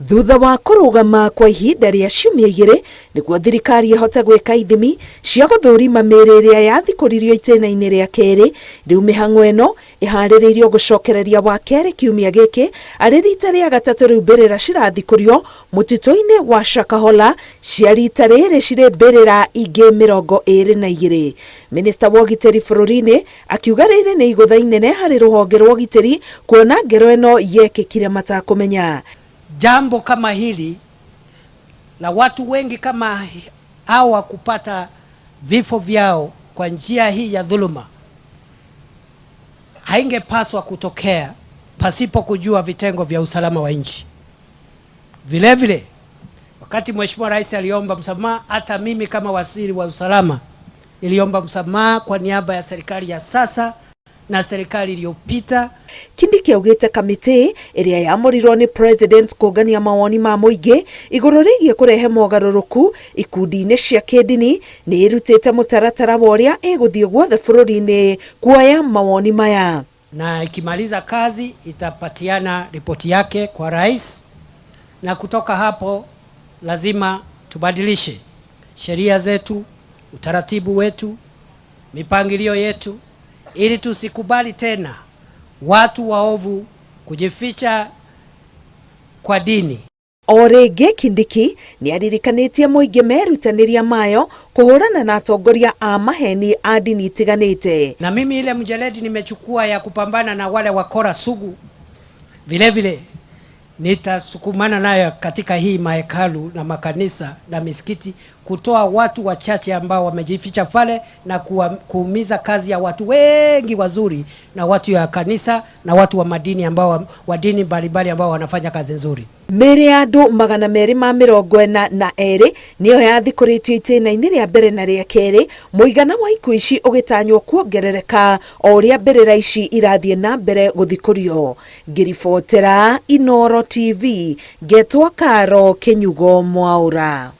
Thutha wa kũrũgama kwa ihinda rĩa ciumia igĩrĩ nĩguo thirikari ĩhote gwĩka ithimi cia gũthũrima mĩĩrĩ ĩrĩa yathikũririo itĩna-inĩ rĩa kerĩ, rĩu mĩhang'o ĩno ĩharĩrĩirio gũcokereria Wakerĩ kiumia gĩkĩ arĩ rita rĩa gatatũ rĩu mbĩrĩra cirathikũrio mũtitũ-inĩ wa Shakahola cia rita rĩrĩ cirĩ mbĩrĩra ingĩ 22. Minista wa ũgitĩri bũrũri-inĩ akiuga rĩrĩ nĩ igũtha inene harĩ rũhonge rwa ũgitĩri kuona ngero ĩno yekĩkire matakũmenya. Jambo kama hili la watu wengi kama hawa kupata vifo vyao kwa njia hii ya dhuluma haingepaswa kutokea pasipo kujua vitengo vya usalama wa nchi. Vile vile, wakati Mheshimiwa Rais aliomba msamaha, hata mimi kama waziri wa usalama niliomba msamaha kwa niaba ya serikali ya sasa na serikali iliyopita. Kindiki augĩte kamĩtĩ ĩrĩa yamũrirwo nĩ president kũngania mawoni ma mũingĩ igũrũ rĩgiĩ kũrehe mogarũrũku ikundi-inĩ cia kĩndini nĩ ĩrutĩte mũtaratara wa ũrĩa ĩgũthiĩ guothe bũrũri-inĩ kuoya mawoni maya. Na ikimaliza kazi itapatiana ripoti yake kwa rais, na kutoka hapo lazima tubadilishe sheria zetu, utaratibu wetu, mipangilio yetu ili tusikubali tena watu waovu kujificha kwa dini. O rĩngĩ Kindiki nĩ aririkanĩtie mũingĩ merutanĩria mayo kũhũrana na atongoria a maheni a ndini itiganĩte. Na mimi ile mjeledi nimechukua ya kupambana na wale wakora sugu, vile vile nitasukumana nayo katika hii mahekalu na makanisa na misikiti, kutoa watu wachache ambao wamejificha pale na kuumiza kazi ya watu wengi wazuri na watu ya kanisa na watu wa madini ambao wa dini mbalimbali ambao wanafanya kazi nzuri. Mĩĩrĩ ya andũ 242 nĩyo yathikũrĩtio itĩna-inĩ rĩa mbere na rĩa kerĩ, mũigana wa ikuũ ici ũgĩtanywo kuongerereka o ũrĩa mbĩrĩra ici irathiĩ na mbere gũthikũrio. Ngĩribotera Inooro TV, ngetwo Karo Kĩnyugo Mwaũra.